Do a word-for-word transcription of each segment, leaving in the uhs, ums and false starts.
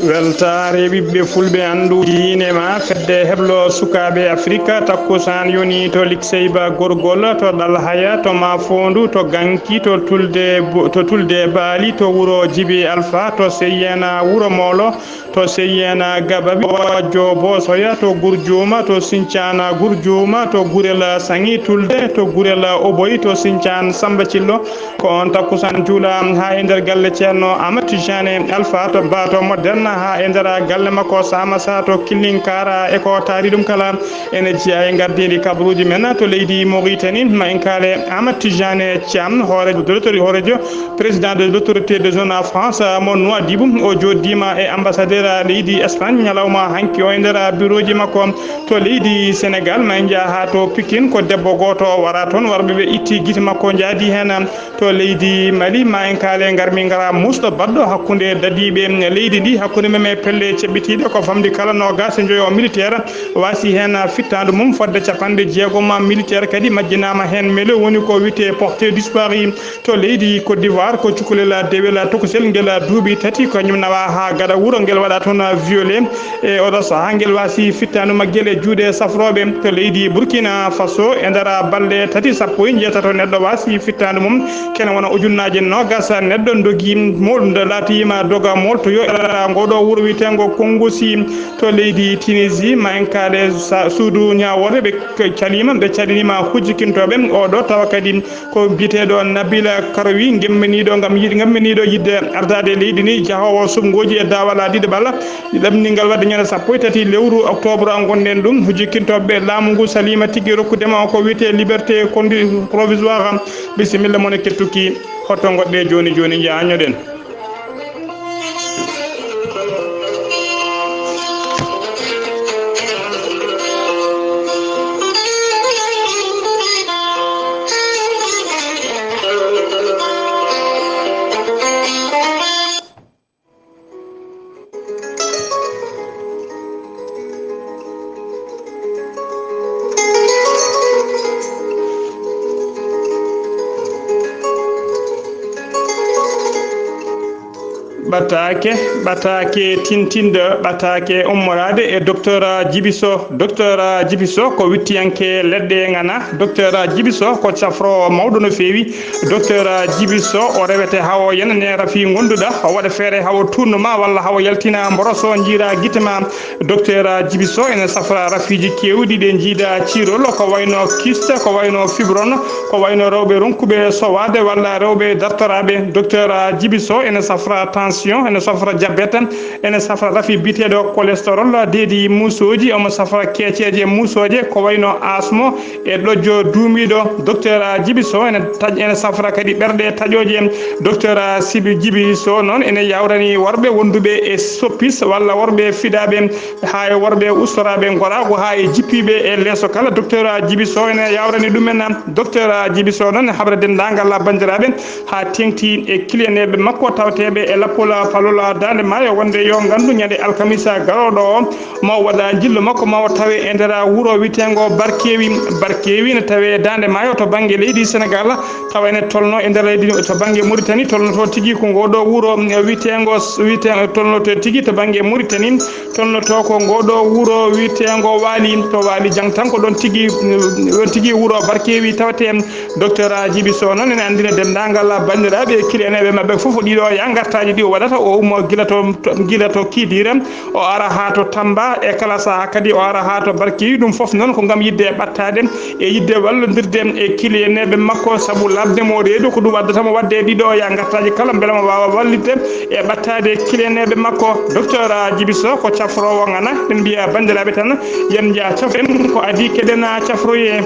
Weltaare ɓiɓɓe fulɓe anndu diine ma fedde heblo sukaaɓe Afrika takkusaan yoni to Likseyba Gorgol, to Ɗalhaya, to Mafondu, to Ganki, to Tulde, to Tulde Baali, to wuro Jibi Alfa, to Seyena Wuro Moolo, to Seyena Gababi, Wajjo Bosoya, to Gurjuuma, to Sincana Gurjuuma, to Gurel Saŋi Tulde, to Gurel Oboy, to Sincaan Samba Cillo. Ko on takkusaan juula haa e nder galle Ceerno Amat Tijane Alfa to Bato Moderne, haa e nder galle makko Samasa to Killinkara e ko taari ɗum kala. Ene jeyaa e ngardiindi kabaruuji men to leydi Mauritanie, ma en kaale Amat Tijane Thiam, hoore docteur, hoorejo président de l'autorité de zone France mo Nouadhibou. O jooɗdiima e ambassadeur leydi Espagne ñalawma hanki o e nder bureauji makko to leydi Sénégal. Ma en njaha haa to Pikine, ko debbo gooto wara toon, warɓe ɓe itti gite makko njaadi heen to leydi Mali. Ma en kaale ngarmi ngara muusɗo baɗɗo hakkunde dadiiɓe leydi ndi, hakkunde mum e pelle ceɓɓitiiɗe ko famɗi kala noogaas e njoyo militaire waasi heen fittaandu mum fodde capanɗe jeegom militaire kadi majjinaama heen mele woni ko wiyetee porté disparu to leydi Côte d'Ivoire. Ko cukalel dewel tokosel ngel duuɓi tati ko ñum nawa haa gaɗa wuro ngel waɗa toon violé. E oɗo sahaa ngel waasi fittaandu maggel e juuɗe safrooɓe to leydi Burkina Faso. E nder balɗe tati, sappo e njeetato neɗɗo waasi fittaandu mum, kene wona ujunnaaje noogaas neɗɗo ndogi mool-, laatiima doga mooltoyo e nder ngoɗo wuro wiyeteengo Kongosi to leydi Tunisie. Ma en kaale sa-, suudu ñaawoore ɓe k-, caliima, ɓe caliniima hujjikintooɓe oɗo tawa kadi ko biyeteeɗo Nabila Karoui, ngemminiiɗo ngam yiɗ-, ngemminiiɗo yiɗde ardaade leydi ndi, jahoowo suɓngooji e daawal ɗiɗaɓal, ɗamningal waɗde ñande sappo e tati lewru octobre ngonɗen ɗum. Hujjikintooɓe laamu ngu saliima tigi rokkude ma ko wiyetee liberté condi-, provisoire. Bisimilla mon e kettuki. Hoto ngoɗɗe jooni jooni, njaha ñoɗen. Ɓataake, ɓataake tintinɗo, ɓataake ummoraade e Docteur Djiby Sow. Docteur Djiby Sow ko wittiyanke leɗɗe ngana. Docteur Djiby Sow ko cafroowo mawɗo no feewi. Docteur Djiby Sow o rewete hawo yenane rafi ngonduɗa, o waɗa feere hawo tuurno ma walla hawo yaltina mboroso njiira gite ma. Docteur Djiby Sow ene safra rafiiji keewɗi ɗi njiida ciirol, ko wayno kyste, ko wayno fibrome, ko wayno rewɓe ronkuɓe sowaade walla rewɓe dartoraaɓe. Docteur Djiby Sow ene safra tension, ene safra diabète, ene safra rafi biyeteeɗo cholestérol, deedi muusooji, omo safra keeceeje muusooje, ko wayno asmo e ɗojjo duumiiɗo. Docteur Djiby Sow ene taj-, ene safra kadi ɓerɗe taƴooje. Docteur Sibi Djiby Sow noon ene yawrani worɓe wonduɓe e soppis walla worɓe fiɗaaɓe haa e worɓe ustoraaɓe ngoraagu, haa e jippiiɓe e leeso kala. Docteur Djiby Sow ene yawrani ɗum en. Docteur Djiby Sow noon e haɓre denndaangal banndiraaɓe haa teeŋti e kiliyaneeɓe makko tawteeɓe e lappol palol daande maayo, wonde yo nganndu ñande alkamisa garooɗo o, ma o waɗa njillu makko, ma o tawe e nder wuro wiyeteengo Barkewi. Barkewi ne tawe e daande maayo to bannge leydi Senegal, tawa ene tolno e nder leydi to bannge Mauritanie, tolnoto tigi ko ngoɗo wuro wiyeteengo, wiyete-, tolnoto tigi to bannge Mauritanie, tolnoto ko ngoɗo wuro wiyeteengo Waali, to Waali Jang tan ko ɗon tigi, ɗon tigi wuro Barkewi tawete. Docteur Djiby Sow noon ene anndina denndaangal banndiraaɓe e kiliyaneeɓe maɓɓe fof ɗiɗo ya ngartaaji ɗi o waɗata, o ummo gila to, to, gila to Kidira, o ara haa to Tamba, e kala sahaa kadi o ara haa to Barkewi. Ɗum fof noon ko ngam yiɗde ɓattaade e yiɗde wallondirde e kiliyaneeɓe makko, sabu laaɓde mo reedu ko ɗum addata mo waɗde ɗiɗo ya ngartaaji kala, mbela mo waawa wallitde e ɓattaade kiliyaneeɓe makko. Docteur Djiby Sow ko cafroowo ngana, ɓe mbiya banndiraaɓe tan, yen njah cafren ko adii keɗen cafroye.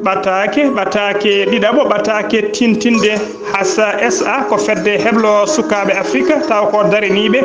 Ɓataake, ɓataake ɗiɗaɓo, ɓataake tintinde hasa S A ko fedde heblo sukaaɓe Afrika, taw ko daraniiɓe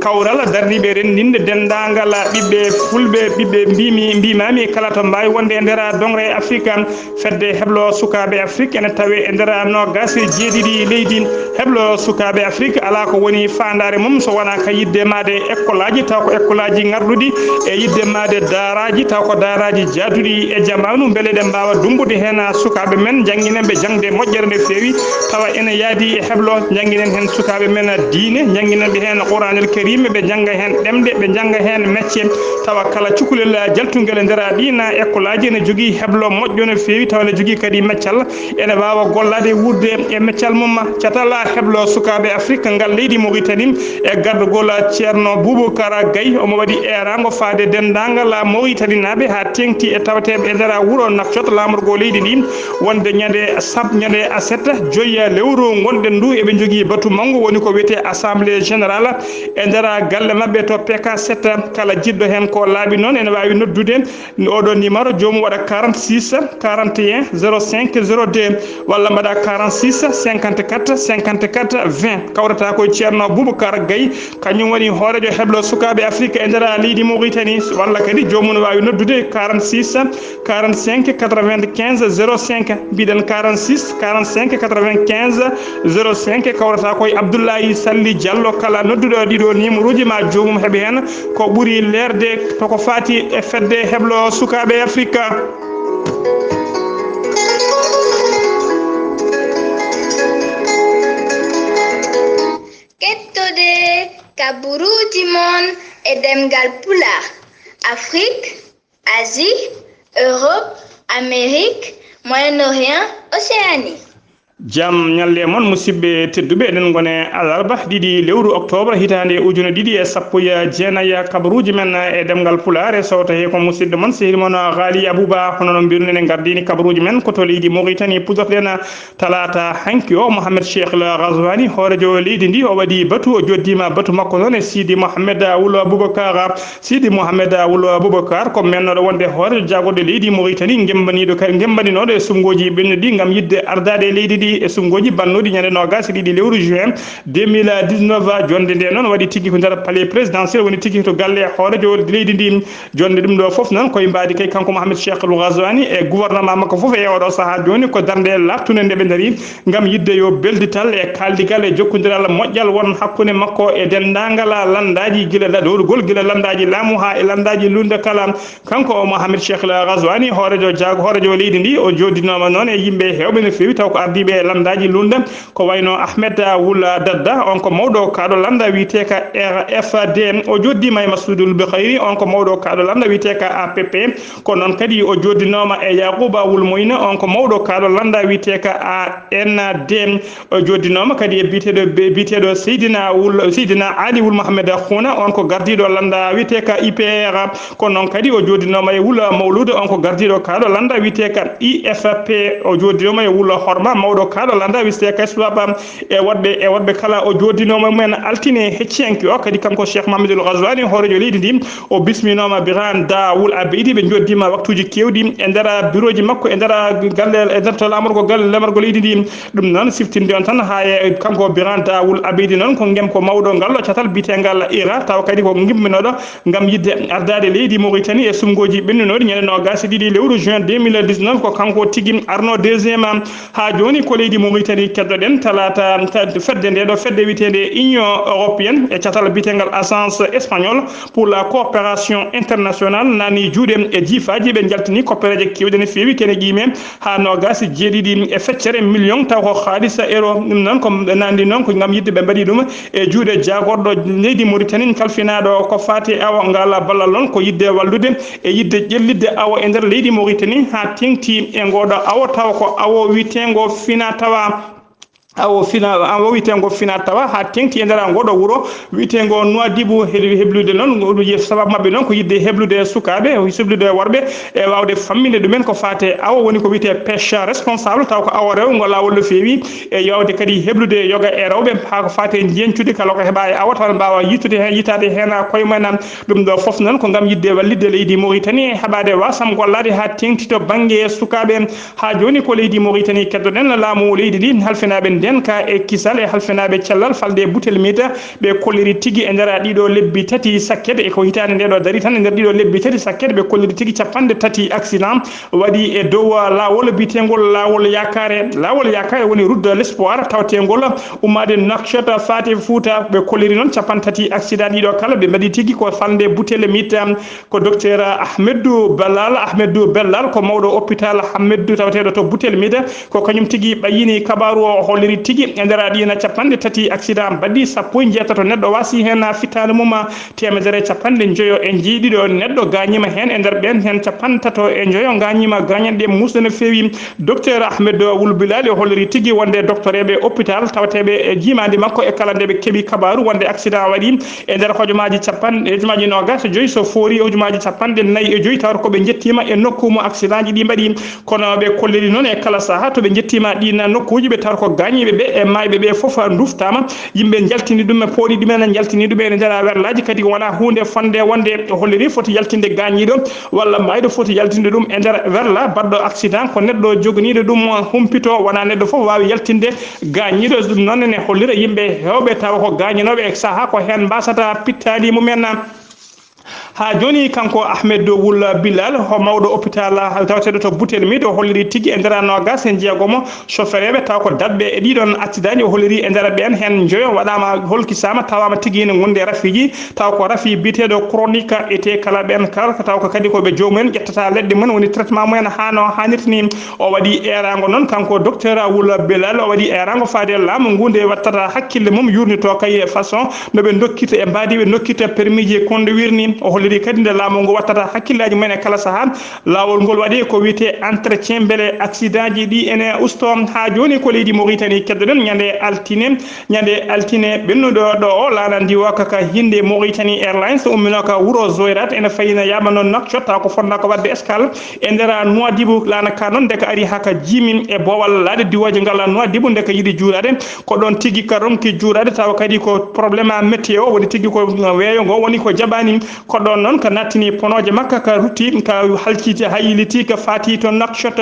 kawral, daraniiɓe renndinde denndaangal ɓiɓɓe fulɓe, ɓiɓɓe mbimi, mbimami kala to mbaawi wonde e nder doŋre Afrika. Fedde heblo sukaaɓe Afrika ene tawe e nder noogaas e jeeɗiɗi leydi. Heblo sukaaɓe Afrika alaa ko woni faandaare mum so wonaa ka yiɗde maade ekkolaaji, taw ko ekkolaaji ŋarɗuɗi, e yiɗde maade daaraaji, taw ko daaraaji jaaduɗi e jamaanu, mbele ɗe mbaawa dummbude heen sukaaɓe men, jannginanɓe jaŋde moƴƴere nde feewi, tawa Ene yaadi e heblo, njannginen heen sukaaɓe men diine, njannginen ɓe heen Quraanel Kariim, ɓe njannga heen ɗemɗe, ɓe njannga heen mecce, tawa kala cukalel jaltungel e nder ɗiin ekkolaaji ene jogii heblo moƴƴo no feewi, tawa ene jogii kadi meccal, ene waawa gollaade e wuurde e meccal mum. Catal heblo sukaaɓe Afrik ngal leydi Mauritanie e gardagol Ceerno Boubacar Gaye, omo waɗi eeraango faade denndaangal Mauritaninaaɓe haa teeŋti e tawateeɓe e nder wuro Nouakchott, laamorgo leydi ndi, wonde ñande sab-, ñande aset, joyi lewru ngonɗen ndu, eɓe njogii batu manngu, woni ko wiyetee Assemblée Générale e nder galle maɓɓe to P K sept. Kala jiɗɗo heen ko laaɓi noon ene waawi noddude oɗo numéro, joomum waɗa quarante-six quarante et un zéro cinq zéro deux, walla mbaɗa quarante-six cinquante-quatre cinquante-quatre vingt. Kawrata ko e Ceerno Boubacar Gaye, kañum woni hooreejo heblo sukaaɓe Afrik e nder leydi Mauritanie, walla kadi joomum ne waawi noddude quarante-six quarante-cinq quatre-vingt-quinze zéro cinq, mbiɗen quarante-six quarante-cinq quatre-vingt-quinze zéro cinq. Kawrata ko e Abdoulaye Sally Diallo. Kala nodduɗo ɗiɗo numéroji ma joomum heɓe heen ko ɓuri leerde to ko faati e fedde heblo sukaaɓe Afrika. Kettode kaburuuji mon e ɗemngal Pulaar, Afrik, Asie, Europe, Amérique, Moyen-Orient, Océanie. Jam ñalle mon, musidɓe tedduɓe, eɗen ngone alarba ɗiɗi lewru octobre hitaande ujune ɗiɗi e sappo e jeenayi. Kabaruuji men e ɗemngal Pulaar e sowto he ko musidɗo mon, sehil mon Ghali Abouba. Hono no mbirunɗen, en ngardini kabaruuji men ko to leydi Mauritanie, puɗɗorɗen talaata hanki o. Mohamed Cheikh El Ghazouani, hooreejo leydi ndi, o waɗi batu, o joddiima batu makko noon e Sidi Mohamed Wul Boubacar. Sidi Mohamed Wul Boubacar ko mennooɗo wonde hooreejo jaagorɗe leydi Mauritanie, ngemmbanɗo ka-, ngemmbanɗinooɗo e suɓngooji ɓennuɗi ngam yiɗde ardaade e leydi ndi e suɓngooji bannooɗi ñande noogaas e ɗiɗi lewru juin deux mille dix-neuf. Jonnde nde noon waɗi tigi ko nder palais présidentiel, woni tigi to galle hooreejo leydi ndi. Jonnde ɗum ɗo fof noon koye mbaadi kay kanko Mohamed Cheikh El Ghazouani e gouvernement makko fof e oɗo sahaa jooni ko darnde laaɓtunde nde ɓe ndaari ngam yiɗde yo beldital e kaaldigal e jokkondiral moƴƴal won hakkunde makko e denndaangal lanndaaji, gila la-, dowlugol gila lanndaaji laamu haa e lanndaaji luulnde kala. Kanko o Mohamed Cheikh El Ghazouani, hooreejo jaago-, hooreejo leydi ndi, o jooɗinooma noon e yimɓe heewɓe no feewi, taw ko ardiiɓe e lanndaaji luulnde, ko wayno Ahmed Wul Dadda, on ko mawɗo kaaɗo lannda wiyeteeka R F D. O jooɗiima e Masudul Bukhayri, on ko mawɗo kaaɗo lannda wiyeteeka A P P. Ko noon kadi o jooɗinooma e Yaquba Wul Moyna, on ko mawɗo kaaɗo lannda wiyeteeka A N D. O jooɗinooma kadi e biyeteeɗo, biyeteeɗo Seydina Wul, Seydina Ali Wul Mohamed Khuna, on ko gardiiɗo lannda wiyeteeka I P R. Ko noon kadi o jooɗinooma e Wul Mawluud, on ko gardiiɗo kaaɗo lannda wiyeteeka I F P. O jooɗinooma e Wul Horma, mawɗo kaaɗo lannda wiyeteeka Iswaba. E woɗɓe, e woɗɓe kala o jooɗinooma mumen altine hecciyanke o. Kadi kanko Cheikh Mahamadul Ghazouani, hooreejo leydi ndi, o bisminooma Birane Da Wul Abeydi. Ɓe njooɗdiima waktuuji keewɗi e nder birooji makko, e nder galle, e nder to laamorgo galle, laamorgo leydi ndi. Ɗum noon siftinde on tan, haa e kanko Birane Da Wul Abeydi noon, ko ngem ko mawɗo ngal ɗo catal biyeteengal ira, tawa kadi ko ngimminooɗo ngam yiɗde ardaade leydi Mauritanie e suɓngooji ɓennunooɗi ñande noogaas e ɗiɗi lewru juin deux mille dix-neuf. Ko kanko tigi arno deuxième. Haa jooni ko leydi Mauritanie keddoɗen talaata, ta-, fedde nde ɗo, fedde wiyeteende Union Européenne e catal biyeteengal Agence Espagnole pour la Coopération Internationale nani juuɗe e jiifaaji. Ɓe njaltini koppereeje keewɗe no feewi, kene qiime haa noogaas e jeeɗiɗi e feccere million, taw ko haalisa euro. Ɗum noon ko ɓe nanndi noon ko ngam yiɗde ɓe mbaɗi ɗum e juuɗe jaagorɗo leydi Mauritanie kalfinaaɗo ko faati e awo. Ngal ballal noon ko yiɗde wallude e yiɗde ƴellitde awo e nder leydi Mauritanie haa teeŋti e ngooɗo awo, tawa ko awo wiyeteengo Fina Tawa. Awo Fina, awo wiyeteengo Fina Tawa haa teeŋti e nder ngooɗo wuro wiyeteengo Nouadhibou. He-, heblude noon, ko ɗum sababu maɓɓe noon ko yiɗde heblude sukaaɓe, heblude worɓe e waawde famminde ɗumen ko faati e awo, woni ko wiyetee pêche responsable, taw ko awo rewgo laawol no feewi. E yawde kadi heblude yoga e rewɓe haa ko faati e njeñcude kala ko heɓa e awo, tawa ne mbaawa yittude heen, yitaade heen haa koye mumen. Ɗum ɗo fof noon ko ngam yiɗde wallitde leydi Mauritanie e heɓaade wasam gollaade haa teeŋti to bannge sukaaɓe. Haa jooni ko leydi Mauritanie keddoɗen, laamu leydi ndi, halfinaaɓe ndeenka e kisal e halfinaaɓe cellal falde e butel miita, ɓe kolliri tigi e nder ɗiɗo lebbi tati sakket, e ko hitaande nde ɗo dari tan, e nder ɗiɗo lebbi tati sakket, ɓe kolliri tigi capanɗe tati accident waɗi e dow laawol biyeteengol Laawol Yaakaare. Laawol Yaakaare woni route de l'espoir tawateengol ummaade Nouakchott faati Fuuta. Ɓe kolliri noon capanɗe tati accident ɗiɗo kala, ɓe mbaɗi tigi ko falnde butel miita. Ko docteur Ahmedou Bellal, Ahmedou Bellal ko mawɗo hôpital Ahmedou tawateeɗo to butel miita. Ko kañum tigi ɓayyini kabaaru o, o holliri Tigi e nder ɗiina capanɗe tati accident mbaɗi, sappo e njeetato neɗɗo waasi heen fitaande mum, teemedere e capanɗe njoyo e jeeɗiɗo neɗɗo gaañiima heen, e nder ɓeen heen capanɗe tato e njoyo gaañiima gaañanɗe muusɗe no feewi. Docteur Ahmed Wul Bilal o holliri tigi wonde doctoreeɓe hôpital tawateeɓe e jiimaandi makko e kala nde ɓe keɓi kabaaru wonde accident waɗi e nder hojomaaji capanɗe, hojomaaji noogaas e joyi, so foori hojomaaji capanɗe nayi e joyi, tawata ko ɓe njettiima e nokku mo accident ji ɗi mbaɗi. Kono ɓe kolliri noon e kala sahaa to ɓe njettiima ɗiin nokkuuji, ɓe tawata ko gaañiiɓe ɓe e maayɓe ɓe fof nduftaama. Yimɓe njaltini ɗum e pooɗi ɗumen, njaltini ɗum e nder werlaaji, kadi ko wonaa huunde fotnde wonde holliri foti yaltinde gaañiiɗo walla maayɗo foti yaltinde ɗum e nder werla. Baɗɗo accident ko neɗɗo joganiiɗo ɗum humpito, wonaa neɗɗo fof waawi yaltinde gaañiiɗo. Ɗum noon ene hollira yimɓe heewɓe tawa ko gaañanooɓe e sahaa ko heen mbasata pittaali mumen. Haa jooni, kanko Ahmed Wul Bilal, ho mawɗo hôpital tawateeɗo to Butel Mid, o holliri tigi e nder noogaas e jeegomo sofereeɓe tawa ko daɗɓe e ɗiɗon accident ji. O holliri e nder ɓeen heen njoyo waɗaama, holkisaama, tawaama tigi ene ngonndi e rafiiji, tawa ko rafi biyeteeɗo chronique, e te kala ɓeen kala tawa ko kadi ko ɓe joomum en ƴettata leɗɗe mum, woni traitement mum en haa no haanirta ni. O waɗi eeraango noon, kanko docteur Wul Bilal, o waɗi eeraango faade laamu ngu nde wattata hakkille mum, yuurnito kay e façon no ɓe ndokkirta e mbaadi ɓe ndokkirta permis ji e ko no wirni. O holliri kadi nde laamu ngu wattata hakkillaaji mum en e kala sahaa. Laawol ngol waɗi ko wiyetee entretien, mbele accident ji ɗi ene usto. Haa jooni ko leydi Mauritanie keddoɗen, ñande altine, ñande altine ɓennuɗo ɗo o, laana ndiwo ka, ka hinnde Mauritanie Airlines umminoo ka wuro Zoirat, ene fayina yaaɓano Nouakchott, tawa ko fotnoo ko waɗde escale e nder Nouadhibou. Laana ka noon nde ka ari haa ka jiimi e boowal laaɗe diwooje ngal Nouadhibou, nde ka yiɗi juuraade, ko ɗoon tigi ka ronki juuraade, tawa kadi ko problème météo, woni tigi ko weeyo ngo woni ko jaɓaani. Ko ɗoon noon ka nattini ponooje makka, ka rutti, ka halkiti, hayliti, ka faati to Nouakchott.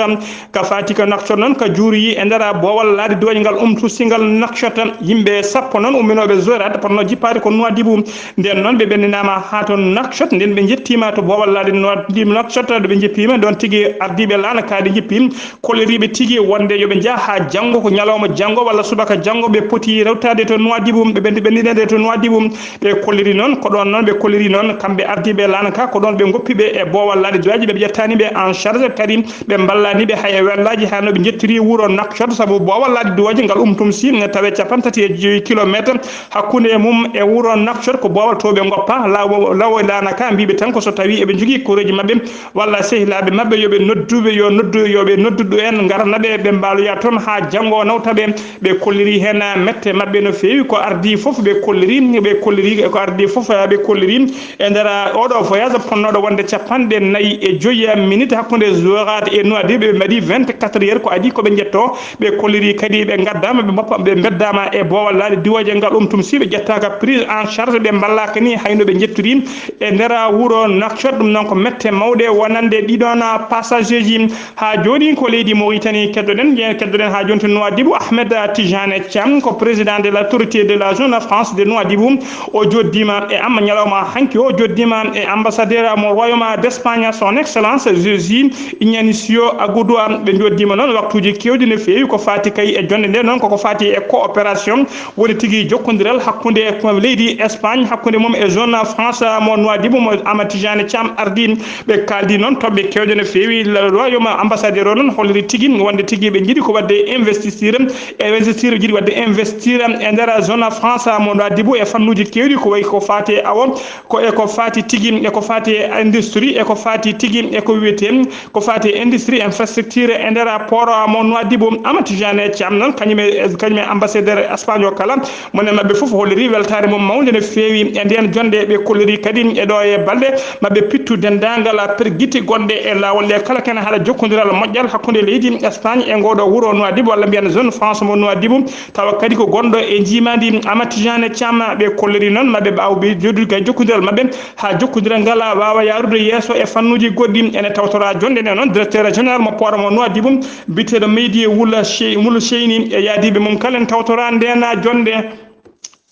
Ka faati ka Nouakchott noon, ka juuroyi e nder boowal laaɗe diwooje ngal umtusingal Nouakchott. Yimɓe sappo noon umminooɓe Zoirat potnoo jippaade ko Nouadhibou. Nden noon ɓe ɓenninaama haa to Nouakchott, nden ɓe njettiima to boowal laaɗe Nouadhibou Nouakchott, ɗo ɓe njippiima ɗoon tigi ardiiɓe laana kadi njippi. Kolliriiɓe tigi wonde yo ɓe njah haa janngo, ko ñalawma janngo walla subaka janngo, ɓe poti rewtaade to Nouadhibou, ɓe ɓenndi ɓenndinede to Nouadhibou. Ɓe kolliri noon, ko ɗoon noon ɓe kolliri noon, kamɓe ardiiɓe laana ka, ko ɗoon ɓe ngoppi ɓe e boowal laaɗe diwooje, ɓe ƴettaani ɓe en charge, kadi ɓe mballaani ɓe hay e werlaaji haa no ɓe njettiri wuro Nouakchott, sabu boowal laaɗe diwooje ngal umtum si tawe capanɗe tati e joyi kilomeeter hakkunde mum e wuro Nouakchott, ko boowal to ɓe ngoppa lawo, lawo laana ka, mbiiɓe tan ko so tawii eɓe njogii koreeji maɓɓe walla sehilaaɓe maɓɓe, yo ɓe noddu ɓe, yo noddu, yo ɓe noddu en, ngarana ɓe, ɓe mbaaloya toon haa janngo nawta ɓe. Ɓe kolliri heen mette maɓɓe no feewi, ko ardii fof ɓe kolliri, ɓe kolliri, ko ardii fof ɓe kolliri e nder oɗo voyage ponnooɗo wonde capanɗe nayi e joyi minute hakkunde Zoirat e Nouadhibou, ɓe mbaɗi vingt-quatre heures ko adii ko ɓe njettoo. Ɓe kolliri kadi ɓe ngaddaama, ɓe mboppa, ɓe mbeddaama e boowal laaɗe diwooje ngal umtum si ɓe ƴettaaka prise en charge, ɓe mballaaka ni hayno ɓe njettori e nder wuro Nouakchott. Ɗum noon ko mette mawɗe wonande ɗiɗon passager ji. Haa jooni ko leydi Mauritanie keddoɗen, ƴe-, keddoɗen haa jooni to Nouadhibou. Ahmed Tijane Thiam ko président de l'autorité de la zone franche de Nouadhibou. O jooɗdiima e amma ñalawma hanki o jooɗdiima e ambassadeur mo Royaume d'Espagne, son excellence José Ignacio Agudoa. Ɓe njooɗdiima noon waktuuji keewɗi no feewi ko faati kay e jonnde nde, noon koko faati e coopération, woni tigi jokkondiral hakkunde leydi Espagne, hakkunde mum e zone franche mo Nouadhibou mo Ahmed Tijane Thiam ardii. Ɓe kaaldi noon toɓɓe keewɗe no feewi. Royaume ambassadeur o noon holliri tigi wonde tigi ɓe njiɗi ko waɗde investir, e investir ɓe njiɗi waɗde investir e nder zone franche mo Nouadhibou e fannuuji keewɗi, ko wayi ko faati e awo, ko e ko faati tigi e ko faati e industrie, e ko faati tigi e ko wiyetee ko faati e industrie, infrastructure e nder port mo Nouadhibou. Ahmed Tijane Thiam noon, kañum e, kañum e ambassadeur Espagne o kala, mone maɓɓe fof holliri weltaare mum mawnde no feewi e ndeen jonnde. Ɓe kolliri kadi e ɗo e balɗe maɓɓe pittu denndaangal pergitte gonɗe e laawol ɗe kala, kene haɗa jokkondiral moƴƴal hakkunde leydi Espagne e ngooɗo wuro Nouadhibou, walla mbiyen zone franche mo Nouadhibou, tawa kadi ko gonɗo e njiimaandi Ahmed Tijane Thiam. Ɓe kolliri noon maɓɓe ɓaawo ɓe jooɗude kay jokkondiral maɓɓe haa jokkondiral ngal waawa yaarude yeeso e fannuuji goɗɗi. Ene tawtora jonnde nde noon directeur général mo port mo Nouadhibou, biyeteeɗo Meydi Wula Chey-, Wulu Cheyni e yaadiiɓe mum kala en tawtora ndeen jonnde.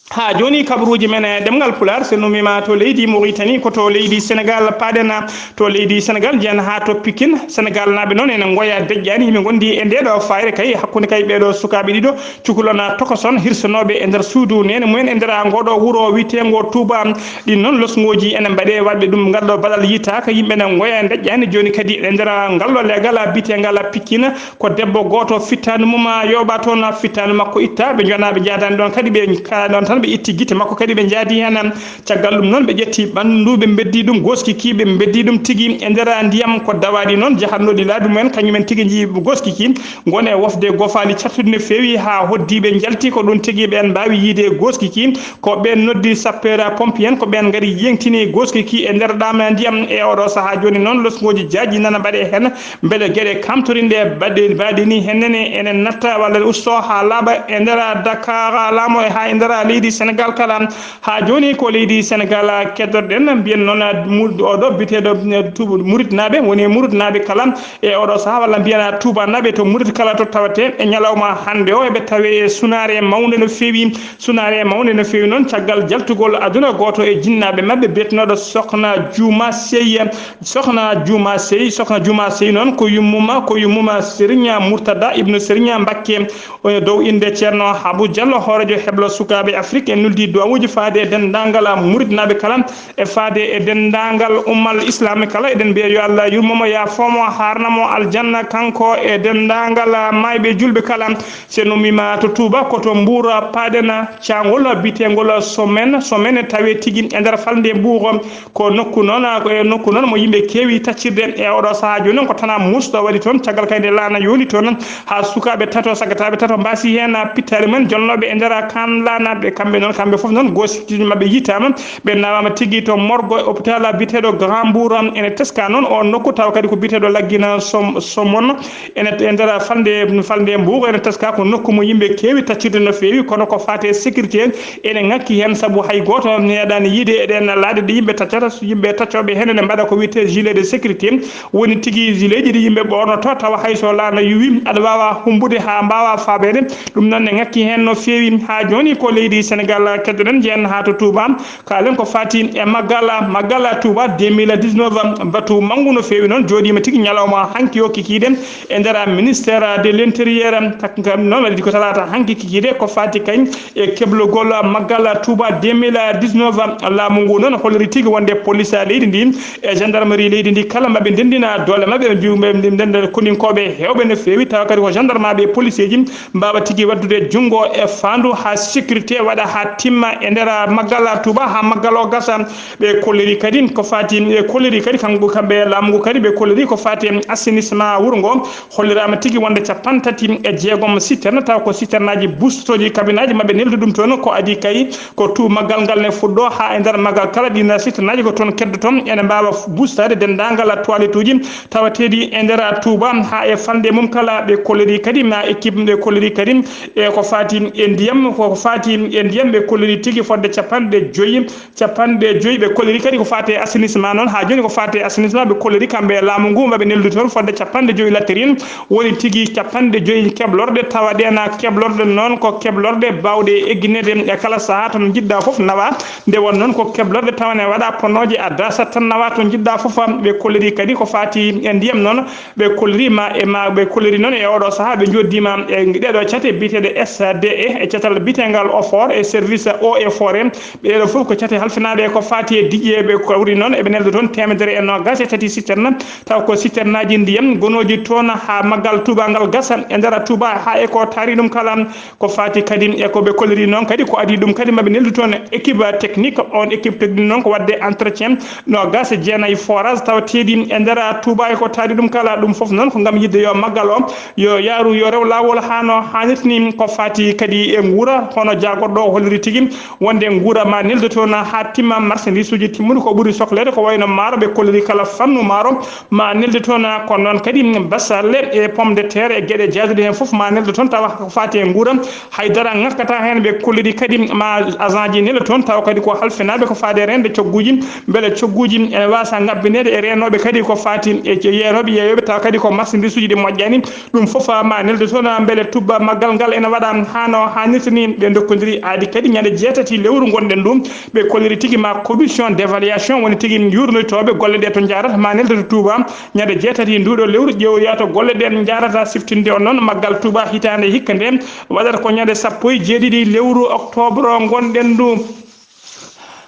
Haa jooni, kabaruuji men e ɗemngal Pulaar, so nummiima to leydi Mauritanie, ko to leydi Senegaal paaɗen. To leydi Senegaal, njeyen haa to Pikin. Senegaalnaaɓe noon ene ngoya deƴƴaani, yimɓe ngondi e ndee ɗoo fayre kay, hakkunde kay ɓee ɗoo sukaaɓe ɗiɗo, cukalon tokoson, hirsanooɓe e nder suudu neene mumen e nder ngoo ɗoo wuro wiyeteengo Touba. Ɗin noon losngooji ene mbaɗee, waɗɓe ɗum ngal ɗoo baɗal yitaaka, yimɓe ene ngoya deƴƴaani. Jooni kadi e nder ngal ɗoo leegal biyeteengal Pikin, ko debbo gooto fittaandu mum yooɓaa toon, fittaandu makko ittaa, ɓe njonaa, ɓe njaadaani ɗoon kadi, ɓe kaɗaa ɗoon tan, ɓe itti gite makko kadi, ɓe njaadi heen. Caggal ɗum noon, ɓe ƴetti ɓanndu, ɓe mbeddi ɗum gooski ki, ɓe mbeddi ɗum tigi e nder ndiyam. Ko dawaaɗi noon jahannooɗi laabi mumen, kañumen tigi njii gooski ki, ngon e wofde goofaali cattuɗi no feewi haa hoddiiɓe njalti, ko ɗum tigi ɓeen mbaawi yiyde gooski ki. Ko ɓeen noddi sapeur pompier en, ko ɓeen ngari yeñtini gooski ki e nder ɗaam ndiyam. E oɗo sahaa jooni noon, losngooji jaajɗi nana mbaɗee heen, mbele geɗe kamtorinɗe baɗe, mbaɗe ni heen nene ene natta walla ene ustoo haa laaɓa e nder Dakar laamu e haa e nder leydi Senegaal kala. Haa jooni ko leydi Senegaal keddoɗen, mbiyen noon, mu-, oɗo biyeteeɗo, eh, tu-, Muritnaaɓe, woni Muritnaaɓe kala e oɗo sahaa, walla mbiyen Tuubanaaɓe to Murit kala to tawetee. E ñalawma hannde o, eɓe tawee e sunaare mawnde no feewi. Sunaare mawnde no feewi noon, caggal jaltugol aduna, gooto e jinnaaɓe maɓɓe biyetenooɗo Sokhna Juma Sey. Sokhna Juma Sey, Sokhna Juma Sey noon ko yummum, ko yummum Serigne Murtada ibnu Serigne Mbakke, o e dow innde Ceerno Habu Jallo, hooreejo heblo sukaaɓe Afrik, e nuldi duwawuuji faade e denndaangal Muritnaaɓe kala, e faade e denndaangal ummal Islaami kala. Eɗen mbiya yo Allah yurmo mo, yaafo mo, haarna mo aljanna, kanko e denndaangal maayɓe julɓe kala. So en ummiima to Touba, ko to Mbour paaɗen, caangol biyeteengol Somen. Somen tawee tigi e nder falnde Mbour. Ko nokku noon, ko e nokku noon mo yimɓe keewi taccirde e oɗo sahaa jooni noon. Ko tanaa muusɗo waɗi toon, caggal kay nde laana yooli toon, haa sukaaɓe tato, saggataaɓe tato mbaasi heen pittaali mumen, jonnooɓe e nder kaan laana. Ɓe kamɓe noon, kamɓe fof noon, gooskiiji maɓɓe yitaama, ɓe nawaama tigi to morgue hôpital biyeteeɗo Grand Mbour. Ene teskaa noon oon nokku, tawa kadi ko biyeteeɗo Laggina Som-, Somon. Ene e nder falnde, falnde Mbour, ene teskaa ko nokku mo yimɓe keewi taccirde no feewi, kono ko faati e sécurité, ene ŋakki heen, sabu hay gooto meeɗaani yiyde e ɗeen laaɗe ɗe yimɓe taccata. So yimɓe taccooɓe heen ene mbaɗa ko wiyetee gilet de sécurité, woni tigi gileeji ɗi yimɓe ɓoornotoo, tawa hay so laana yuwi, aɗa waawa hummbude haa mbaawa faabeede. Ɗum noon ne ŋakki heen no feewi. Haa jooni ko leydi Senegaal keddoɗen, njeyen haa to Touba. Kaalen ko faati e Maggal, Maggal Touba deux mille dix-neuf, batu manngu no feewi noon, jooɗiima tigi ñalawma hanki o kikiiɗe e nder ministère de l'intérieur. Tak-, kam noon waɗi ko talaata hanki kikiiɗe, ko faati kay e keblugol Maggal Touba deux mille dix-neuf. Laamu ngu noon holliri tigi wonde police leydi ndi e gendarmerie leydi ndi kala maɓɓe ndenndina doole maɓɓe, ɓe mbiyu-, ɓe ndenndina koninkooɓe heewɓe no feewi, tawa kadi ko gendarmeɓe e policeeji mbaawa tigi waɗdude junngo e faandu haa sécurité waɗa haa timma e nder Maggal Touba haa Maggal o gasa. Ɓe kolliri kadi ko faati, ɓe kolliri kadi kanko, kamɓe laamu ngu kadi ɓe kolliri ko faati e assainissement wuro ngo. Holliraama tigi wonde capanɗe tati e jeegom citerne, tawa ko citernaaji bustooji kabinaaji maɓɓe neldu ɗum toon. Ko adii kay ko tu Maggal ngal ne fuɗɗo haa e nder Maggal kala, ɗiin citernaaji ko toon keddoto, ene mbaawa bustaade denndaangal toilettuuji tawateeɗi e nder Touba, haa e falnde mum kala. Ɓe kolliri kadi ma équipe, ɓe kolliri kadi e ko faati e ndiyam, ko faati e ndiyam, ɓe kolliri tigi fodde capanɗe joyi, capanɗe joyi. Ɓe kolliri kadi ko faati e assainissement noon, haa jooni ko faati e assainissement, ɓe kolliri kamɓe e laamu ngu, maɓe neldu toon fodde capanɗe joyi latrine, woni tigi capanɗe joyi keblorɗe, tawa ɗeen keblorɗe noon ko keblorɗe baawɗe eggineede e kala sahaa, to njiɗɗa fof nawa. Nde won noon ko keblorɗe tawa ne waɗa ponooje, a dasat tan nawa to njiɗɗa fof. Ɓe kolliri kadi ko faati e ndiyam noon, ɓe kolliri ma e ma, ɓe kolliri noon e oɗo sahaa, ɓe njoddiima e ɗeɗo cate biyeteeɗe S D E, e catal biyeteengal OFOR, e service eaux et forêts. Ɓeeɗo fof ko cate halfinaaɗe ko faati e diƴƴe, ɓe kawri noon, eɓe nelda toon teemedere e noogaas e tati citerne, taw ko citernaaji ndiyam gonooji toon haa Maggal Touba ngal gasa e nder Touba, haa e ko taari ɗum kala. Ko faati kadi e ko ɓe kolliri noon kadi, ko adii ɗum kadi maɓe neldu toon équipe technique. On équipe technique noon ko waɗde entretien noogaas e jeenayi forage tawateeɗi e nder Touba e ko taari ɗum kala. Ɗum fof noon ko ngam yiɗde yo Maggal o yo yaaru, yo rew laawol haa no haanirta ni. Ko faati kadi e nguura, hono jaagorɗo o holliri tigi wonde nguura ma neldu toon haa timma, marchandise uji timmuɗi ko ɓuri sokleede ko wayno maaro, ɓe kolliri kala fannu maaro ma neldu toon, ko noon kadi basalle e pomme de terre e geɗe jaaduɗe heen fof ma neldu toon, tawa ko faati e nguura hay dara ŋakkata heen. Ɓe kolliri kadi ma agent ji nelda toon, tawa kadi ko halfinaaɓe ko faati e reende cogguuji, mbele cogguuji ene waasa ngabbineede e reenooɓe kadi ko faati e ce-, yeenooɓe, yeeyooɓe, tawa kadi ko marchandise uji ɗi moƴƴaani. Ɗum fof ma neldu toon, mbele tubba Maggal ngal ene waɗa haa no haanirta ni. Ɓe ndokkodiri Kadi kadi ñande jeetati lewru ngonɗen ɗum, ɓe kolliri tigi ma commission d'évaluation woni tigi yuurnitooɓe golle ɗe to njaarata ma nelde to Touba. Ñande jeetati nduɗo lewru ƴeewoya to golle ɗen njaarata siftinde on noon maggal Touba hitaande hikka nde waɗata ko ñande sappo e jeeɗiɗi lewru octobre ngonɗen ɗum.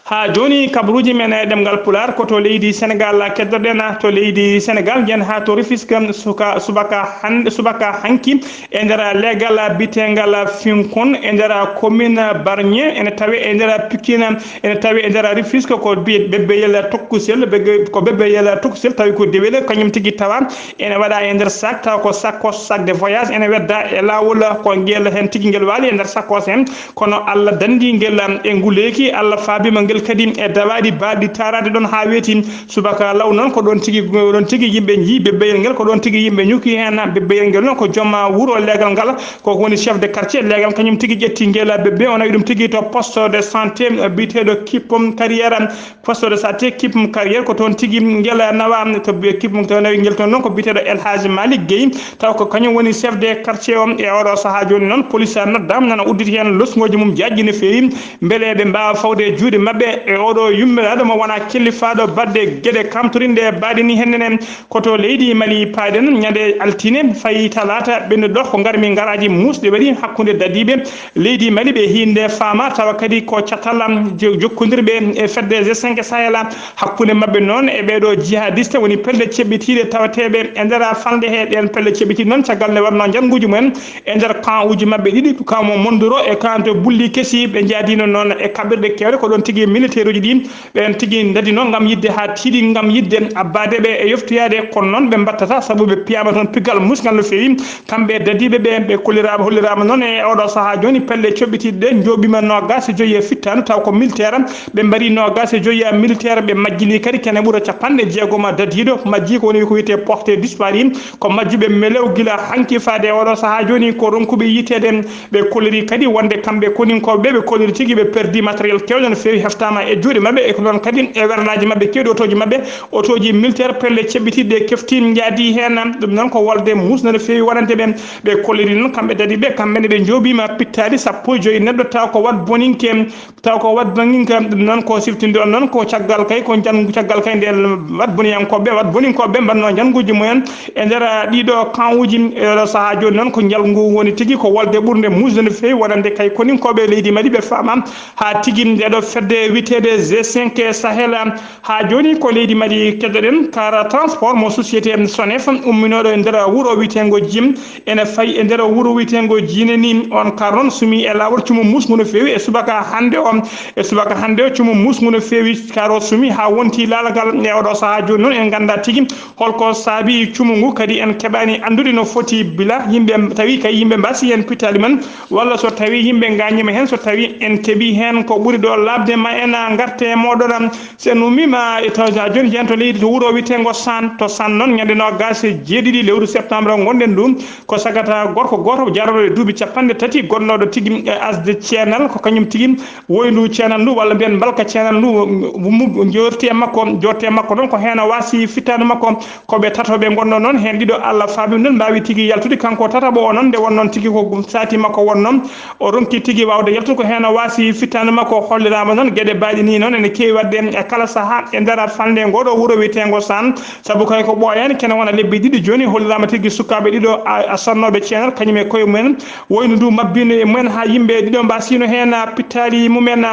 Ha joni kabaruji men e ɗemngal Pulaar ko to leydi Senegal keddoɗen, to leydi Senegal jen ha to Rufisque suka subaka hande subaka hanki e nder leegal bitengal Finkon e nder commune Barnier ene tawe e nder Pikine ene tawe e nder Rufisque ko bi- bebbeyel Tokkusel begge- ko bebbeyel Tokkusel tawi ko dewel kañum tigi tawa ene waɗa e nder sac taw ko sac ko sac de voyage ene wedda e lawol ko ngel hen tigi ngel waali e nder sac o sen kono Allah danndi ngel e nguleeki Allah faabima ngel kadi e dawaaɗi baaɗi taaraade ɗon haa weeti subaka law noon ko ɗoon tigi ɗoon tigi yimɓe njii bebbeyel ngel ko ɗoon tigi yimɓe ñuki heen bebbeyel ngel noon ko joom wuro leegal ngal koko woni chef de quartier leegal kañum tigi ƴetti ngel bebbe o nawi ɗum tigi to poste de santé biyeteeɗo kippom carrière poste de santé kippom carrière ko toon tigi ngel nawa to équipe mum to nawi ngel toon noon ko biyeteeɗo El Hadji Malick Gueye taw ko kañum woni chef de quartier o e oɗo sahaa jooni noon police noddaama nana udditi heen losngooji mum jaajɗi no feewi mbele eɓe mbaawa fawde e juuɗe maɓɓe e oɗo yummiraaɗo mo wona kellifaaɗo baɗde geɗe kamtorinɗe e baaɗe ni hennene koto leydi Mali paaɗen ñande altine fayi talaata ɓennuɗo ko ngarmi ngaraaji muusɗi waɗi hakkunde dadiiɓe leydi Mali ɓe hiinde faama tawa kadi ko catal jokkondirɓe e fedde G cinq Sahel hakkunde maɓɓe noon e ɓeeɗo jihadiste woni pelle ceɓɓitiiɗe tawateeɓe e nder falnde he ɗeen pelle ceɓɓitiiɗe noon caggal nde waɗno njannguuji mumen e nder camp uji maɓɓe ɗiɗi camp mo Mondoro e camp to Bulli Kesi ɓe njaadiino noon e kaɓirɗe keewɗe ko ɗoon tigi militaire uji ɗi ɓeen tigi ndadino ngam yiɗde haa tiiɗi ngam yiɗde abbaade ɓe e yoftoyaade kono noon ɓe mbattata sabu ɓe piyaama toon pigal musgal no feewi kamɓe dadiiɓe ɓe ɓe kolliraama holliraama noon e oɗo sahaa jooni pelle coɓɓitiiɗe ɗe njooɓiima noogaas e joyi e fittaandu taw ko militaire ɓe mbarii noogaas e joyi e militaire ɓe majjinii kadi kene ɓura capanɗe jeegoma dadiiɗo majjii ko woni ko wiyetee porté disparu ko majjuɓe melew gila hanki faade e oɗo sahaa jooni ko ronkuɓe yiiteede ɓe kolliri kadi wonde kamɓe koninkooɓe ɓe ɓe kolliri tigi ɓe perdi matériel keewɗo no feewi heftaama e juuɗe maɓɓe e ko noon kadi e wernaaji maɓɓe keewɗi otooji maɓɓe otooji militaire pelle ceɓɓitiiɗi ɗe kefti njaadi heen ɗum noon ko wolde muusde no feewi wonande ɓe ɓe kolliri noon kamɓe dadi ɓe kamɓe ne ɓe njooɓiima pittaali sappo e joyi neɗɗo taw ko wat boninke taw ko wat boninke ɗum noon ko siftinde on noon ko caggal kay ko janngu caggal kay nde wat boniyankooɓe wat boninkooɓe mbatno njannguuji mumen e nder ɗiɗo camp uji e oɗo sahaa jooni noon ko njanngu woni tigi ko wolde ɓurde muusde no feewi wonande kay koninkooɓe leydi Mali ɓe faama haa tigi ndeɗo fedde wiyeteende G cinq Sahel haa jooni ko leydi Mali keddoɗen car transport mo société Sonef umminooɗo e nder wuro wiyeteengo Jim ene fayi e nder wuro wiyeteengo Jiine ni on car noon sumi e laawol cumu musngu no feewi e subaka hannde o e subaka hannde o cumu musngu no feewi car o sumi haa wonti laalagal e oɗo sahaa jooni noon en ngannda tigi holko saabi cumu ngu kadi en keɓaani anndude no foti bila yimɓe tawi kay yimɓe mbasi heen pittaali men walla so tawi yimɓe ngañima heen so tawi en keɓi heen ko ɓuri ɗo laaɓde ma en ngarte e mooɗon so en ummiima e tawde haa jooni jeen to leydi to wuro wiyeteengo San to San noon ñande noogaas e jeeɗiɗi lewru septembre ngonɗen ɗum ko sagata gorko gooto jarooɗo e duuɓi capanɗe tati gonnooɗo tigi e asde ceenal ko kañum tigi woyndu ceenal ndu walla mbiyen mbalka ceenal ndu jooɗti e makko jooɗti e makko noon ko heen o waasi fittaandu makko ko ɓe tato ɓe ngonnoo noon heen ɗiɗo Allah faabi ɗum mbaawi tigi yaltude kanko tataɓo o noon nde wonnoo tigi ko saati makko wonnoo o ronki tigi waawde yaltude ko heen o waasi fittaandu makko holliraama noon geɗe baaɗe nii noon ene keewi waɗde e kala sahaa e nder falnde ngoo ɗoo wuro wiyeteengo San sabu kay ko ɓooyaani kene wona lebbi ɗiɗi jooni holliraama tigi sukaaɓe ɗiɗo a sonnooɓe ceenal kañum e koye mumen woynu ndu mabbino e mumen haa yimɓe ɗiɗo mbasiino heen pittaali mumen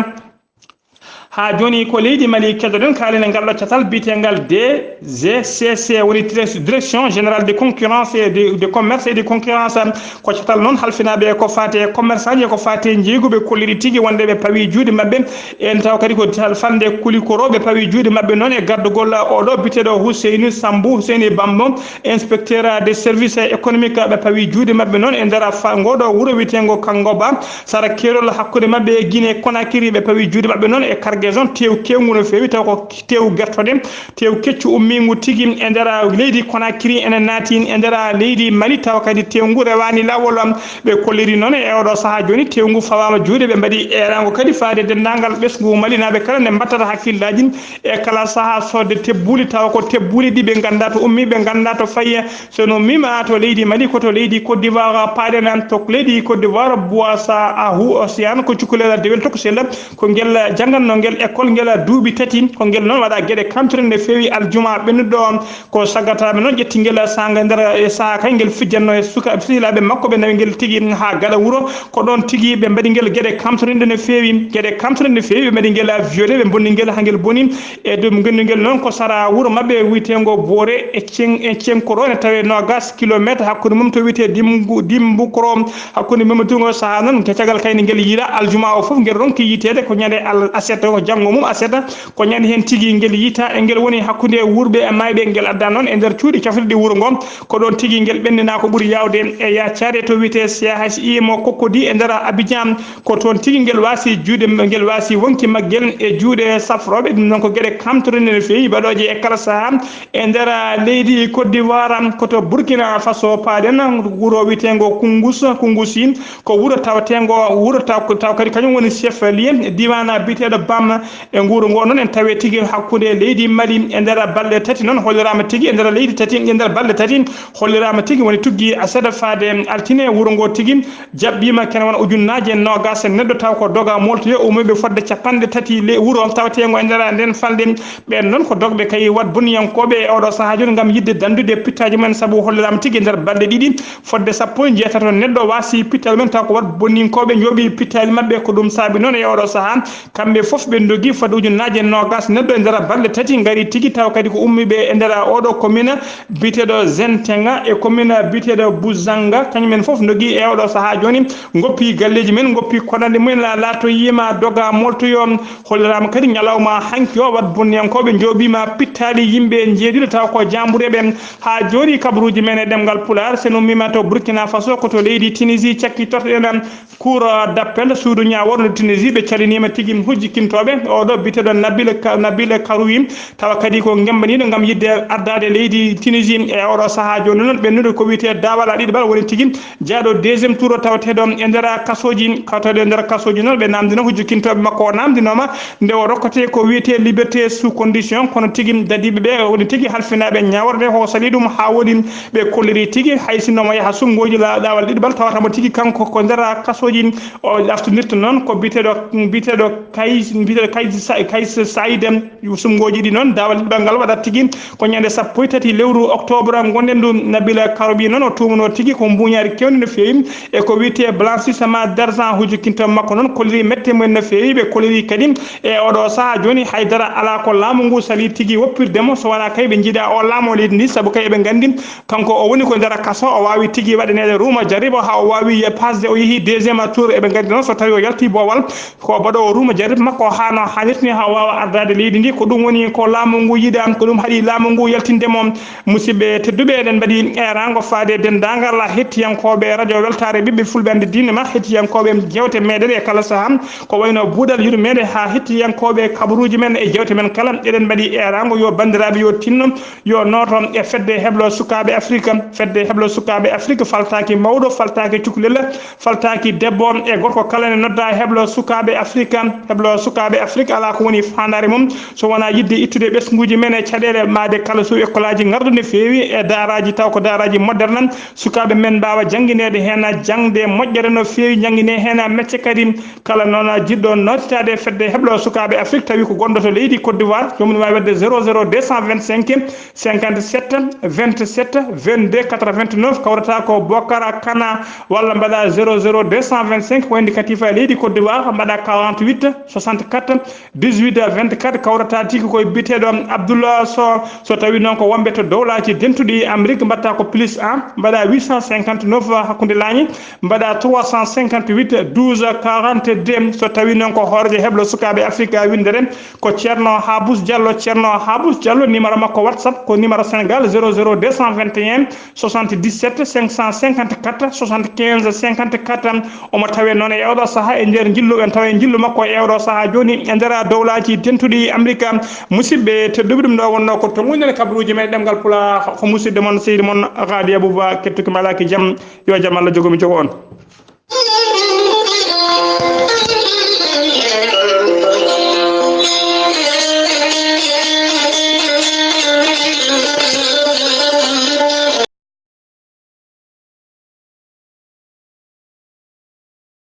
haa jooni ko leydi Mali keddoɗen kaalinen ngal ɗo catal biyeteengal D G C C woni direction générale de concurrence et de commerce et de concurrence ko catal noon halfinaaɓe ko faati e commerçant ji e ko faati e njeeygu ɓe kolliri tigi wonde ɓe pawi juuɗe maɓɓe en taw kadi ko falnde kulikoro ɓe pawi juuɗe maɓɓe noon e gardugol oɗo biteɗo Huseyni Sambu Huseyni Bambo inspecteur des services économiques ɓe pawi juuɗe maɓɓe noon e nder ngoɗo wuro wiyeteengo Kangoba sara keerol hakkunde maɓɓe e Guinée Conakry ɓe pawi juuɗe maɓɓe noon e karge Raison tew kewngu no feewi, taw ko tew gertoɗe, tew keccu ummingu tigi e nder leydi Conakry, ene naati e nder leydi Mali, taw kadi tewngu rewani lawol. Ɓe kolliri noon e oɗo sahaa jooni, tewngu fawama juuɗe, ɓe mbaɗi erango kadi faade denndaangal ɓesngu Malinaɓe kala ne mbattata hakkillaji e kala sahaa sodde tebbuli, tawa ko tebbuli ɗi ɓe ngannda to ummi, ɓe ngannda to fayi. So no mima to leydi Mali, ko to leydi Côte d'Ivoire paaɗen, to leydi Côte d'Ivoire, Bouassa Ahou Océane, ko cukalel dewel tokosel, ko ngel janngatno ngel école ngel duuɓi tati, ko ngel noon waɗa geɗe kamtore no feewi aljuma ɓennuɗo on. Ko saggataɓe noon ƴetti ngel saanga nder e sahaa kay ngel fijjanno e suka sehilaaɓe makko, ɓe nawi ngel tigi haa gaɗa wuro. Ko ɗoon tigi ɓe mbaɗi ngel geɗe kamtorinɗe no feewi, geɗe kamtorinɗe no feewi, ɓe mbaɗi ngel violé, ɓe mbonni ngel haa ngel boni. E ɗum ngonndi ngel noon ko sara wuro maɓɓe wiyeteengo Boore e Cen-, e Cenkoro, ene tawee noogaas kilomeetre hakkunde mum to wiyetee Dimbu-, Dimbukro, hakkunde mum e Dungo sahaa noon, ke caggal kayndi ngel yiila aljuma o fof, ngel ronki yiiteede ko ñande al-, aset, ko janngo mum aset, ko ñande heen tigi ngel yiita, e ngel woni hakkunde wuurɓe e maayɓe, ngel adda noon e nder cuuɗi cafrirɗi wuro ngo, ko ɗoon tigi ngel ɓenndina ko ɓuri yaawde e yaacaade to wiyetee C H I mo Cocody e nder Abidjan. Ko toon tigi ngel waasi juuɗe, ngel waasi wonki maggel e juuɗe safrooɓe. Ɗum noon ko geɗe kamtorinɗe no feewi, baɗooje e kala sahaa e nder leydi Côte d'Ivoire. Ko to Burkina Faso paaɗen, wuro wiyeteengo Kungus, Kungusi, ko wuro taweteengo, wuro taw, taw kadi kañum woni chef lieu diiwaan biyeteeɗo Bam. E nguuru ngo noon en tawi tigi hakkunde leydi Mali e nder balɗe tati noon holliraama tigi e nder leydi tati, e nder balɗe tati holliraama tigi woni tuggi aset faade altine wuro ngo tigi. Jaɓɓiima kene wona ujunnaaje noogaas e neɗɗo, taw ko doga moltoyo ummiiɓe fodde capanɗe tati le wuro taweteengo e nder nden falnde. Ɓeen noon ko dogɓe kay waɗ boniyankooɓe e oɗo sahaa jooni ngam yiɗde danndude pittaaji mumen, sabu holliraama tigi e nder balɗe ɗiɗi fodde sappo e njeetato neɗɗo waasi pittal mum, taw ko waɗ boniyankooɓe njooɓi pittaali maɓɓe. Ko ɗum saabi noon e oɗo sahaa kamɓe fof ɓe ndogi fodde ujunnaaje noogaas neɗɗo e nder balɗe tati ngari tigi, taw kadi ko ummiiɓe e nder oɗo commune biyeteeɗo Zentenga e commune biyeteeɗo Buzanga, kañum en fof ndogi e oɗo sahaa jooni, ngoppi galleeji men, ngoppi koɗanɗe mumen, la-, laatoyiima doga moltoyo. Holliraama kadi ñalawma hanki o, waɗ bonniyankooɓe njooɓiima pittaali yimɓe njeeɗiɗo, taw ko jaambureeɓe. Haa jooni kabaruuji men e ɗemngal Pulaar, so en ummiima to Burkina Faso, ko to leydi Tunisie cakkitortoɗen cour d'appel, suudu ñaawoore Tunisie, ɓe caliniima tigi hujjikintooɓe oɗo biyeteeɗo Nabil Ka-, Nabil Karoui, tawa kadi ko ngembaniiɗo ngam yiɗde ardaade leydi Tunisie e oɗo sahaa jooni noon, ɓennuɗo ko wiyetee daawal ɗiɗaɓal woni tigi jaaɗo deuxième tour o tawateeɗo e nder kasooji, tawateeɗo e nder kasooji noon, ɓe naamndino hujjikintooɓe makko o naamndinooma nde o rokkatee ko wiyetee liberté sous condition, kono tigi dadiiɓe ɓe woni tigi halfinaaɓe ñaawoore nde, o salii ɗum haa wooɗi. Ɓe kolliri tigi hay sinno omo yaha suɓngooji la-, laawol ɗiɗaɓal, tawata mo tigi kanko ko nder kasooji o ɗaftondirta noon ko biyeteeɗo, biyeteeɗo Kay, biyeteeɗo Kay Sa-, Kay Saïd. Suɓngooji ɗi noon, daawal ɗiɗaɓal ngal waɗat tigi ko ñande sappo e tati lewru octobre ngonɗen ɗum. Nabila Karoui noon o tuumanoo tigi ko mbuuñaari keewndi no feewi e ko wiyetee blanchissement d'argent. Hujjikintooɓe makko noon kolliri mette mumen no feewi, ɓe kolliri kadi e oɗo sahaa jooni haydara alaa ko laamu ngu salii tigi woppirde mo, so wonaa kay ɓe njiɗa o laamoo leydi ndi, sabu kay eɓe nganndi kanko o woni ko nder kaso, o waawi tigi waɗaneede ruuma jaribo haa o waawi pasde, o yehi deuxième tour, eɓe nganndi noon so tawi o yalti boowal ko baɗoowo ruuma jarib makko haa no haanirta ni haa o waawa ardaade leydi ndi. Ko ɗum woni ko laamu ngu yiɗa, ko ɗum haɗi laamu ngu yaltinde mo. Musidɓe tedduɓe, eɗen mbaɗi eeraango faade denndaangal hettiyankooɓe radio Weltaare Ɓiɓɓe Fulɓe Annde Diine, ma hettiyankooɓe jeewte meɗen e kala sahaa, ko wayno buuɗal yurmeende haa hettiyankooɓe kabaruuji men e jeewte men kala. Eɗen mbaɗi eeraango yo banndiraaɓe yo tinno, yo nooto e fedde heblo sukaaɓe Afrika. Fedde heblo sukaaɓe Afrika faltaaki mawɗo, faltaaki cukalel, faltaaki debbo e gorko, kala ne nodda heblo sukaaɓe Afrika. Heblo sukaaɓe Afrika alaa ko woni faandaare mum so wonaa yiɗde ittude ɓesnguuji men e caɗeele, maayde kala suuɗ ekkolaaji ngarɗuɗi no feewi e daaraaji, taw ko daaraaji moderne, sukaaɓe men mbaawa janngineede heen jaŋde moƴƴere no feewi, njannginee heen mecce kadi. Kala noon jiɗɗo nootitaade fedde heblo sukaaɓe Afrique, tawi ko gonɗo to leydi Côte d'Ivoire, joomum waawi waɗde zéro zéro deux cent vingt-cinq, cinquante-sept, vingt-sept, vingt-deux, quatre-vingt-neuf, kawrata ko Bokara Kana, walla mbaɗa zéro zéro deux cent vingt-cinq, ko indicatif e leydi Côte d'Ivoire, mbaɗa quarante-huit, soixante-quatre, dix-huit, vingt-quatre, kawrata tigi koye biyeteeɗo Abdoullah Sow. So tawi noon ko wonɓe to dowlaaji dentuɗi Amérique, mbaɗta ko plus un, mbaɗa huit cent cinquante-neuf hakkunde laañi, mbaɗa trois cent cinquante-huit, douze, quarante-deux. So tawi noon ko hooreejo heblo sukaaɓe Afrika winndere, ko Ceerno Habous Diallo. Ceerno Habous Diallo, numéro makko WhatsApp ko numéro Sénégal zéro zéro deux cent vingt et un, soixante-dix-sept, cinq cent cinquante-quatre, soixante-quinze, cinquante-quatre. Omo tawee noon e oɗo sahaa e nder njillu, en tawa e njillu makko e oɗo sahaa jooni. e nder dowlaaji dentuɗi Amerika. Musidɓe tedduɓe, ɗum ɗo wonno ko to ngonɗen kabaruuji men ɗemngal Pulaar, ko musidɗo mon, seydi mon, Gadi Abouba, kettuki malaaki jam. Yo jam Allah jogomi jogo on.